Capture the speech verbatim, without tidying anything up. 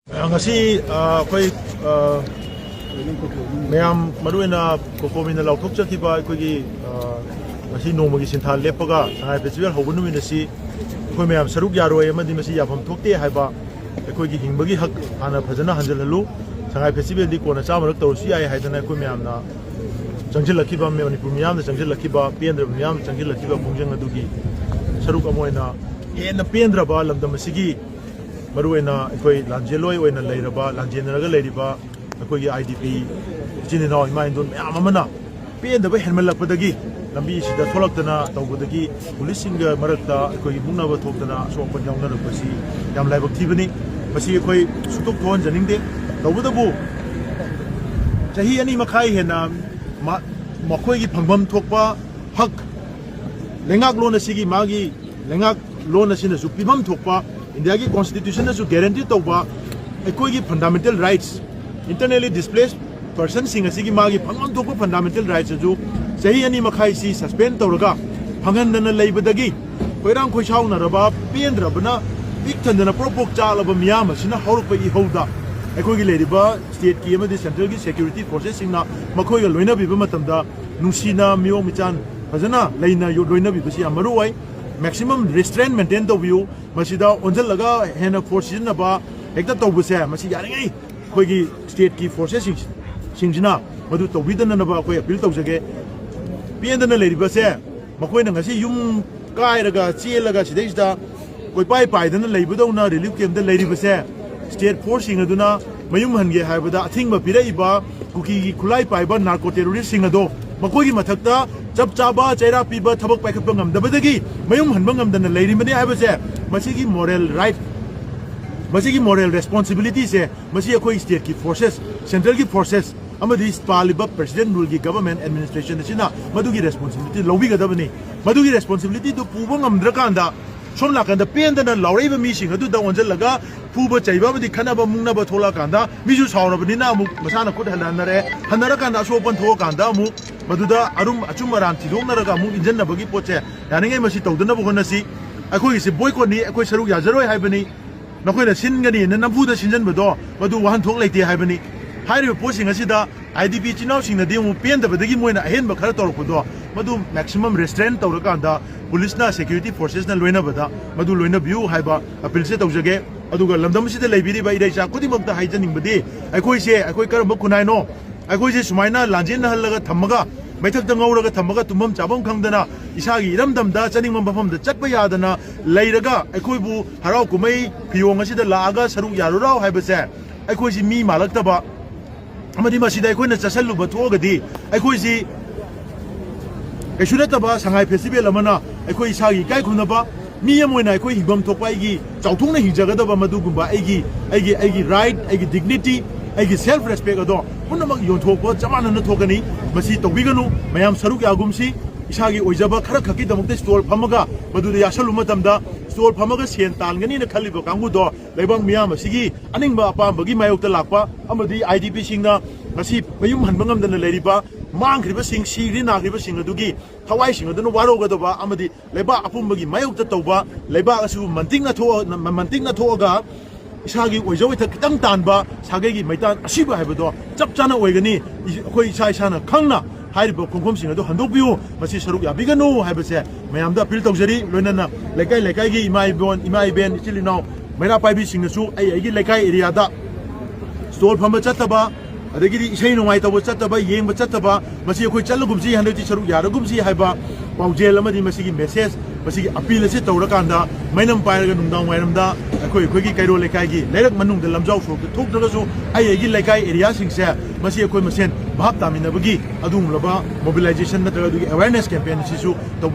ꯉꯁꯤ ꯑ, ꯑꯩꯈꯣꯏ ꯑ, ꯃꯌꯥꯝ, ꯃꯔꯨꯑꯣꯏꯅ ꯀꯣꯀꯣꯃꯤꯅ ꯂꯥꯎꯊꯣꯛꯆꯈꯤꯕ ꯑꯩꯈꯣꯏꯒꯤ ꯑ, ꯉꯁꯤ ꯅꯣꯡꯃꯒꯤ ꯁꯤꯟꯊꯥ ꯂꯦꯞꯄꯒ ꯁꯉꯥꯏ ꯐꯦꯁꯇꯤꯚꯦꯜ ꯍꯧꯕ ꯅꯨꯃꯤꯠ ꯑꯁꯤ ꯑꯩꯈꯣꯏ ꯃꯌꯥꯝ ꯁꯔꯨꯛ ꯌꯥꯔꯣꯏ ꯑꯃꯗꯤ ꯃꯁꯤ ꯌꯥꯐꯝ ꯊꯣꯛꯇꯦ ꯍꯥꯏꯕ ꯑꯩꯈꯣꯏꯒꯤ ꯍꯤꯡꯕꯒꯤ ꯍꯛ ꯍꯥꯟꯅ ꯐꯖꯅ ꯍꯟꯖꯤꯜꯍꯜꯂꯨ꯫ ꯁꯉꯥꯏ ꯐꯦꯁꯇꯤꯚꯦꯜꯗꯤ ꯀꯣꯟꯅ ꯆꯥꯝꯃꯔꯛ ꯇꯧꯔꯁꯨ ꯌꯥꯏ ꯍꯥꯏꯗꯅ ꯑꯩꯈꯣꯏ ꯃꯌꯥꯝꯅ ꯆꯪꯁꯤꯜꯂꯛꯈꯤꯕ, ꯃꯅꯤꯄꯨꯔ ꯃꯤꯌꯥꯝꯅ ꯆꯪꯁꯤꯜꯂꯛꯈꯤꯕ, ꯄꯦꯟꯗ꯭ꯔꯕ ꯃꯤꯌꯥꯝꯅ ꯆꯪꯁꯤꯜꯂꯛꯈꯤꯕ ꯈꯣꯡꯖꯪ ꯑꯗꯨꯒꯤ ꯁꯔꯨꯛ ꯑꯃ ꯑꯣꯏꯅ ꯍꯦꯟꯅ ꯄꯦꯟꯗ꯭ꯔꯕ ꯂꯝꯗꯝ ꯑꯁꯤꯒꯤ ꯃꯔꯨꯑꯣꯏꯅ ꯑꯩꯈꯣꯏ ꯂꯥꯟꯖꯦꯜꯂꯣꯏ ꯑꯣꯏꯅ ꯂꯩꯔꯕ, ꯂꯥꯟꯖꯦꯟꯅꯔꯒ ꯂꯩꯔꯤꯕ ꯑꯩꯈꯣꯏꯒꯤ ꯑꯥꯏ ꯗꯤ ꯄꯤ ꯏꯆꯤꯟ ꯏꯅꯥꯎ ꯏꯃꯥ ꯏꯟꯗꯣꯟ ꯃꯌꯥꯝ ꯑꯃꯅ ꯄꯦꯟꯗꯕ ꯍꯦꯟꯃꯜꯂꯛꯄꯗꯒꯤ ꯂꯝꯕꯤꯁꯤꯗ ꯊꯣꯛꯂꯛꯇꯅ ꯇꯧꯕꯗꯒꯤ ꯄꯨꯂꯤꯁꯁꯤꯡꯒ ꯃꯔꯛꯇ ꯑꯩꯈꯣꯏꯒꯤ ꯃꯨꯛꯅꯕ ꯊꯣꯛꯇꯅ ꯑꯁꯣꯛ ꯑꯄꯟ ꯌꯥꯎꯅꯔꯛꯄꯁꯤ ꯌꯥꯝ ꯂꯥꯏꯕꯛ ꯊꯤꯕꯅꯤ꯫ ꯃꯁꯤ ꯑꯩꯈꯣꯏ ꯁꯨꯛꯇꯣꯛ ꯊꯣꯛꯍꯟꯖꯅꯤꯡꯗꯦ꯫ ꯇꯧꯕꯇꯕꯨ ꯆꯍꯤ ꯑꯅꯤ ꯃꯈꯥꯏ ꯍꯦꯟꯅ ꯃ-, ꯃꯈꯣꯏꯒꯤ ꯐꯪꯐꯝ ꯊꯣꯛꯄ ꯍꯛ, ꯂꯩꯉꯥꯛꯂꯣꯟ ꯑꯁꯤꯒꯤ ꯃꯥꯒꯤ ꯂꯩꯉꯥꯛꯂꯣꯟ ꯑꯁꯤꯅꯁꯨ ꯄꯤꯐꯝ ꯊꯣꯛꯄ, ꯏꯟꯗꯤꯌꯥꯒꯤ ꯀꯣꯟꯁꯇꯤꯇ꯭ꯌꯨꯁꯟꯅꯁꯨ ꯒꯦꯔꯦꯟꯇꯤ ꯇꯧꯕ ꯑꯩꯈꯣꯏꯒꯤ ꯐꯟꯗꯥꯃꯦꯟꯇꯦꯜ ꯔꯥꯏꯠꯁ, ꯏꯟꯇꯔꯅꯦꯂꯤ ꯗꯤꯁꯄ꯭ꯂꯦꯁ ꯄꯔꯁꯟꯁꯤꯡ ꯑꯁꯤꯒꯤ ꯃꯥꯒꯤ ꯐꯪꯐꯝ ꯊꯣꯛꯄ ꯐꯟꯗꯥꯃꯦꯟꯇꯦꯜ ꯔꯥꯏꯠꯁ ꯑꯗꯨ ꯆꯍꯤ ꯑꯅꯤ ꯃꯈꯥꯏꯁꯤ ꯁꯁꯄꯦꯟ ꯇꯧꯔꯒ ꯐꯪꯍꯟꯗꯅ ꯂꯩꯕꯗꯒꯤ ꯈꯣꯏꯔꯥꯡ ꯈꯣꯏꯁꯥꯎꯅꯔꯕ, ꯄꯦꯟꯗ꯭ꯔꯕꯅ ꯄꯤꯛ ꯊꯟꯗꯅ ꯄ꯭ꯔꯣꯛ ꯄ꯭ꯔꯣꯛ ꯆꯥꯛꯂꯕ ꯃꯤꯌꯥꯝ ꯑꯁꯤꯅ ꯍꯧꯔꯛꯄ ꯏꯍꯧꯗ ꯑꯩꯈꯣꯏꯒꯤ ꯂꯩꯔꯤꯕ ꯁ꯭ꯇꯦꯠꯀꯤ ꯑꯃꯗꯤ ꯁꯦꯟꯇ꯭ꯔꯦꯜꯒꯤ ꯁꯦꯀ꯭ꯌꯨꯔꯤꯇꯤ ꯐꯣꯔꯁꯦꯁꯁꯤꯡꯅ ꯃꯈꯣꯏꯒ ꯂꯣꯏꯅꯕꯤꯕ ꯃꯇꯝꯗ ꯅꯨꯡꯁꯤꯅ ꯃꯤꯑꯣ ꯃꯤꯆꯥꯟ ꯐꯖꯅ ꯂꯩꯅ ꯌꯣ-, ꯂꯣꯏꯅꯕꯤꯕꯁꯤ ꯌꯥꯝ ꯃꯔꯨ ꯑꯣꯏ꯫ ꯃꯦꯛꯁꯤꯃꯝ ꯔꯦꯁꯇ꯭ꯔꯦꯟ ꯃꯦꯟꯇꯦꯟ ꯇꯧꯕꯤꯌꯨ꯫ ꯃꯁꯤꯗ ꯑꯣꯟꯁꯤꯜꯂꯒ ꯍꯦꯟꯅ ꯐꯣꯔꯁ ꯁꯤꯖꯤꯟꯅꯕ ꯍꯦꯛꯇ ꯇꯧꯕꯁꯦ, ꯃꯁꯤ ꯌꯥꯔꯤꯉꯩ ꯑꯩꯈꯣꯏꯒꯤ ꯁ꯭ꯇꯦꯠꯀꯤ ꯐꯣꯔꯁꯦꯁꯁꯤꯡ, ꯁꯤꯡꯁꯤꯅ ꯃꯗꯨ ꯇꯧꯕꯤꯗꯅꯅꯕ ꯑꯩꯈꯣꯏ ꯑꯄꯤꯜ ꯇꯧꯖꯒꯦ꯫ ꯄꯦꯟꯗꯅ ꯂꯩꯔꯤꯕꯁꯦ, ꯃꯈꯣꯏꯅ ꯉꯁꯤ ꯌꯨꯝ ꯀꯥꯏꯔꯒ ꯆꯦꯜꯂꯒ ꯁꯤꯗꯩꯁꯤꯗ ꯀꯣꯏꯄꯥꯏ ꯄꯥꯏꯗꯅ ꯂꯩꯕꯗꯧꯅ ꯔꯤꯂꯤꯐ ꯀꯦꯝꯞꯇ ꯂꯩꯔꯤꯕꯁꯦ, ꯁ꯭ꯇꯦꯠ ꯐꯣꯔꯁꯁꯤꯡ ꯑꯗꯨꯅ ꯃꯌꯨꯝ ꯍꯟꯒꯦ ꯍꯥꯏꯕꯗ ꯑꯊꯤꯡꯕ ꯄꯤꯔꯛꯏꯕ ꯀꯨꯀꯤꯒꯤ ꯈꯨꯠꯂꯥꯏ ꯄꯥꯏꯕ ꯅꯥꯔꯀꯣ ꯇꯦꯔꯣꯔꯤꯁꯁꯤꯡ ꯑꯗꯣ ꯃꯈꯣꯏꯒꯤ ꯃꯊꯛꯇ ꯆꯞ ꯆꯥꯕ ꯆꯩꯔꯥꯛ ꯄꯤꯕ ꯊꯕꯛ ꯄꯥꯏꯈꯠꯄ ꯉꯝꯗꯕꯗꯒꯤ ꯃꯌꯨꯝ ꯍꯟꯕ ꯉꯝꯗꯅ ꯂꯩꯔꯤꯕꯅꯤ ꯍꯥꯏꯕꯁꯦ, ꯃꯁꯤꯒꯤ ꯃꯣꯔꯦꯜ ꯔꯥꯏꯠ, ꯃꯁꯤꯒꯤ ꯃꯣꯔꯦꯜ ꯔꯦꯁꯄꯣꯟꯁꯤꯕꯤꯂꯤꯇꯤꯁꯦ, ꯃꯁꯤ ꯑꯩꯈꯣꯏ ꯁ꯭ꯇꯦꯠꯀꯤ ꯐꯣꯔꯁꯦꯁ, ꯁꯦꯟꯇ꯭ꯔꯦꯜꯒꯤ ꯐꯣꯔꯁꯦꯁ ꯑꯃꯗꯤ ꯄꯥꯜꯂꯤꯕ ꯄ꯭ꯔꯦꯁꯤꯗꯦꯟꯠ ꯔꯨꯜꯒꯤ ꯒꯚꯔꯟꯃꯦꯟꯠ ꯑꯦꯗꯃꯤꯅꯤꯁꯇ꯭ꯔꯦꯁꯟ ꯑꯁꯤꯅ ꯃꯗꯨꯒꯤ ꯔꯦꯁꯄꯣꯟꯁꯤꯕꯤꯂꯤꯇꯤ ꯂꯧꯕꯤꯒꯗꯕꯅꯤ꯫ ꯃꯗꯨꯒꯤ ꯔꯦꯁꯄꯣꯟꯁꯤꯕꯤꯂꯤꯇꯤꯗꯨ ꯄꯨꯕ ꯉꯝꯗ꯭ꯔꯀꯥꯟꯗ, ꯁꯣꯝ ꯅꯥꯀꯟꯗ ꯄꯦꯟꯗꯅ ꯂꯥꯎꯔꯛꯏꯕ ꯃꯤꯁꯤꯡ ꯑꯗꯨꯗ ꯑꯣꯟꯁꯤꯜꯂꯒ ꯐꯨꯕ ꯆꯩꯕ ꯑꯃꯗꯤ ꯈꯠꯅꯕ ꯃꯨꯛꯅꯕ ꯊꯣꯛꯂꯛꯑꯀꯥꯟꯗ, ꯃꯤꯁꯨ ꯁꯥꯎꯔꯕꯅꯤꯅ ꯑꯃꯨꯛ ꯃꯁꯥꯅ ꯈꯨꯠ ꯍꯜꯍꯟꯅꯔꯦ꯫ ꯍꯟꯅꯔꯀꯥꯟꯗ ꯑꯁꯣꯛ ꯑꯄꯟ ꯊꯣꯛꯑꯀꯥꯟꯗ ꯑꯃꯨꯛ ꯃꯗꯨꯗ ꯑꯔꯨꯝ ꯑꯆꯨꯝ ꯑꯔꯥꯟ ꯊꯤꯗꯣꯛꯅꯔꯒ ꯑꯃꯨꯛ ꯏꯟꯖꯟꯅꯕꯒꯤ ꯄꯣꯠꯁꯦ ꯌꯥꯔꯤꯉꯩ ꯃꯁꯤ ꯇꯧꯗꯅꯕ ꯍꯣꯠꯅꯁꯤ꯫ ꯑꯩꯈꯣꯏꯒꯤꯁꯤ ꯕꯣꯏꯀꯣꯠꯅꯤ, ꯑꯩꯈꯣꯏ ꯁꯔꯨꯛ ꯌꯥꯖꯔꯣꯏ ꯍꯥꯏꯕꯅꯤ꯫ ꯅꯈꯣꯏꯅ ꯁꯤꯟꯒꯅꯤꯅ ꯅꯝꯐꯨꯗ ꯁꯤꯟꯖꯟꯕꯗꯣ ꯃꯗꯨ ꯋꯥꯍꯟꯊꯣꯛ ꯂꯩꯇꯦ ꯍꯥꯏꯕꯅꯤ꯫ ꯍꯥꯏꯔꯤꯕ ꯄꯣꯠꯁꯤꯡ ꯑꯁꯤꯗ IDP ꯏꯆꯤꯟ ꯏꯅꯥꯎꯁꯤꯡꯅꯗꯤ ꯑꯃꯨꯛ ꯄꯦꯟꯗꯕꯗꯒꯤ ꯃꯣꯏꯅ ꯑꯍꯦꯟꯕ ꯈꯔ ꯇꯧꯔꯛꯄꯗꯣ ꯃꯗꯨ maximum restraint ꯇꯧꯔꯀꯥꯟꯗ ꯄꯨꯂꯤꯁꯅ, security forcesꯅ ꯂꯣꯏꯅꯕꯗ ꯃꯗꯨ ꯂꯣꯏꯅꯕꯤꯌꯨ ꯍꯥꯏꯕ appealꯁꯦ ꯇꯧꯖꯒꯦ꯫ ꯑꯗꯨꯒ ꯂꯝꯗꯝ ꯑꯁꯤꯗ ꯂꯩꯕꯤꯔꯤꯕ ꯏꯔꯩꯆꯥ ꯈꯨꯗꯤꯡꯃꯛꯇ ꯍꯥꯏꯖꯅꯤꯡꯕꯗꯤ ꯑꯩꯈꯣꯏꯁꯦ, ꯑꯩꯈꯣꯏ ꯀꯔꯝꯕ ꯈꯨꯟꯅꯥꯏꯅꯣ? ꯑꯩꯈꯣꯏꯁꯦ ꯁꯨꯃꯥꯏꯅ ꯂꯥꯟꯖꯦꯟꯅꯍꯜꯂꯒ ꯊꯝꯃꯒ, ꯃꯩꯊꯛꯇ ꯉꯧꯔꯒ ꯊꯝꯃꯒ ꯇꯨꯝꯐꯝ ꯆꯥꯐꯝ ꯈꯪꯗꯅ ꯏꯁꯥꯒꯤ ꯏꯔꯝꯗꯝꯗ ꯆꯠꯅꯤꯡꯕ ꯃꯐꯝꯗ ꯆꯠꯄ ꯌꯥꯗꯅ ꯂꯩꯔꯒ ꯑꯩꯈꯣꯏꯕꯨ ꯍꯔꯥꯎ ꯀꯨꯝꯍꯩ ꯐꯤꯌꯣꯡ ꯑꯁꯤꯗ ꯂꯥꯛꯑꯒ ꯁꯔꯨꯛ ꯌꯥꯔꯨꯔꯥꯎ ꯍꯥꯏꯕꯁꯦ ꯑꯩꯈꯣꯏꯁꯤ ꯃꯤ ꯃꯥꯜꯂꯛꯇꯕ ꯑꯃꯗꯤ ꯃꯁꯤꯗ ꯑꯩꯈꯣꯏꯅ ꯆꯠꯁꯜꯂꯨꯕ ꯊꯣꯛꯑꯒꯗꯤ ꯑꯩꯈꯣꯏꯁꯤ ꯀꯩꯁꯨ ꯅꯠꯇꯕ ꯁꯉꯥꯏ festival ꯑꯃꯅ ꯑꯩꯈꯣꯏ ꯏꯁꯥꯒꯤ ꯏꯀꯥꯏ ꯈꯨꯝꯅꯕ, ꯃꯤ ꯑꯃ ꯑꯣꯏꯅ ꯑꯩꯈꯣꯏ ꯍꯤꯡꯐꯝ ꯊꯣꯛꯄ, ꯑꯩꯒꯤ ꯆꯥꯎꯊꯣꯛꯅ ꯍꯤꯡꯖꯒꯗꯕ ꯃꯗꯨꯒꯨꯝꯕ ꯑꯩꯒꯤ, ꯑꯩꯒꯤ, ꯑꯩꯒꯤ right, ꯑꯩꯒꯤ dignity, ꯑꯩꯒꯤ self respect ꯑꯗꯣ ꯄꯨꯝꯅꯃꯛ ꯌꯣꯟꯊꯣꯛꯄ ꯆꯞ ꯃꯥꯟꯅꯅ ꯊꯣꯛꯀꯅꯤ꯫ ꯃꯁꯤ ꯇꯧꯕꯤꯒꯅꯨ꯫ ꯃꯌꯥꯝ ꯁꯔꯨꯛ ꯌꯥꯒꯨꯝꯁꯤ꯫ ꯏꯁꯥꯒꯤ ꯑꯣꯏꯖꯕ ꯈꯔ ꯈꯛꯀꯤꯗꯃꯛꯇ stall ꯐꯝꯃꯒ ꯃꯗꯨꯗ ꯌꯥꯁꯜꯂꯨꯕ ꯃꯇꯝꯗ stall ꯐꯝꯃꯒ ꯁꯦꯟ ꯇꯥꯟꯒꯅꯤꯅ ꯈꯜꯂꯤꯕ ꯀꯥꯡꯕꯨꯗꯣ ꯂꯩꯕꯥꯛ ꯃꯤꯌꯥꯝ ꯑꯁꯤꯒꯤ ꯑꯅꯤꯡꯕ ꯑꯄꯥꯝꯕꯒꯤ ꯃꯥꯌꯣꯛꯇ ꯂꯥꯛꯄ ꯑꯃꯗꯤ IDPꯁꯤꯡꯅ ꯉꯁꯤ ꯃꯌꯨꯝ ꯍꯟꯕ ꯉꯝꯗꯅ ꯂꯩꯔꯤꯕ, ꯃꯥꯡꯈ꯭ꯔꯤꯕꯁꯤꯡ, ꯁꯤꯈ꯭ꯔꯤ ꯅꯥꯈ꯭ꯔꯤꯕꯁꯤꯡ ꯑꯗꯨꯒꯤ ꯊꯋꯥꯏꯁꯤꯡ ꯑꯗꯨꯅ ꯋꯥꯔꯧꯒꯗꯕ ꯑꯃꯗꯤ ꯂꯩꯕꯥꯛ ꯑꯄꯨꯝꯕꯒꯤ ꯃꯥꯌꯣꯛꯇ ꯇꯧꯕ, ꯂꯩꯕꯥꯛ ꯑꯁꯤꯕꯨ ꯃꯟꯇꯤꯛꯅ ꯊꯣꯛꯑ-, ꯃꯟꯇꯤꯛꯅ ꯊꯣꯛꯑꯒ ꯏꯁꯥꯒꯤ ꯑꯣꯏꯖ ꯑꯣꯏꯊꯛ ꯈꯤꯇꯪ ꯇꯥꯟꯕ ꯁꯥꯒꯩꯒꯤ ꯃꯩꯇꯥꯟ ꯑꯁꯤꯕ ꯍꯥꯏꯕꯗꯣ ꯆꯞ ꯆꯥꯅ ꯑꯣꯏꯒꯅꯤ꯫ ꯏ-, ꯑꯩꯈꯣꯏ ꯏꯁꯥ ꯏꯁꯥꯅ ꯈꯪꯅ ꯍꯥꯏꯔꯤꯕ ꯈꯣꯡꯐꯝꯁꯤꯡ ꯑꯗꯨ ꯍꯟꯗꯣꯛꯄꯤꯌꯨ, ꯃꯁꯤ ꯁꯔꯨꯛ ꯌꯥꯕꯤꯒꯅꯨ ꯍꯥꯏꯕꯁꯦ ꯃꯌꯥꯝꯗ appeal ꯇꯧꯖꯔꯤ꯫ ꯂꯣꯏꯅꯅ ꯂꯩꯀꯥꯏ ꯂꯩꯀꯥꯏꯒꯤ ꯏꯃꯥ ꯏꯕꯣꯟ, ꯏꯃꯥ ꯏꯕꯦꯟ, ꯏꯆꯤꯜ ꯏꯅꯥꯎ, ꯃꯩꯔꯥ ꯄꯥꯏꯕꯤꯁꯤꯡꯅꯁꯨ ꯑꯩ ꯑꯩꯒꯤ ꯂꯩꯀꯥꯏ areaꯗ stall ꯐꯝꯕ ꯆꯠꯇꯕ, ꯑꯗꯒꯤꯗꯤ ꯏꯁꯩ ꯅꯣꯡꯃꯥꯏ ꯇꯧꯕ ꯆꯠꯇꯕ, ꯌꯦꯡꯕ ꯆꯠꯇꯕ, ꯃꯁꯤ ꯑꯩꯈꯣꯏ ꯆꯠꯂꯒꯨꯝꯁꯤ, ꯍꯟꯗꯛꯇꯤ ꯁꯔꯨꯛ ꯌꯥꯔꯒꯨꯝꯁꯤ ꯍꯥꯏꯕ ꯄꯥꯎꯖꯦꯜ ꯑꯃꯗꯤ ꯃꯁꯤꯒꯤ message, ꯃꯁꯤꯒꯤ appeal ꯑꯁꯤ ꯇꯧꯔꯀꯥꯟꯗ ꯃꯩꯅꯝ ꯄꯥꯏꯔꯒ ꯅꯨꯡꯗꯥꯡ ꯋꯥꯏꯔꯝꯗ ꯑꯩꯈꯣꯏ, ꯑꯩꯈꯣꯏꯒꯤ ꯀꯩꯔꯣꯜ ꯂꯩꯀꯥꯏꯒꯤ ꯂꯩꯔꯛ ꯃꯅꯨꯡꯗ ꯂꯝꯖꯥꯎ ꯁꯣꯔꯣꯛꯇ ꯊꯣꯛꯇ꯭ꯔꯒꯁꯨ ꯑꯩ ꯑꯩꯒꯤ ꯂꯩꯀꯥꯏ areaꯁꯤꯡꯁꯦ ꯃꯁꯤ ꯑꯩꯈꯣꯏ ꯃꯁꯦꯟ ꯚꯥꯞ ꯇꯥꯃꯤꯟꯅꯕꯒꯤ ꯑꯗꯨꯒꯨꯝꯂꯕ mobilization ꯅꯠꯇ꯭ꯔꯒ ꯑꯗꯨꯒꯤ awareness campaign ꯑꯁꯤꯁꯨ ꯇꯧꯕ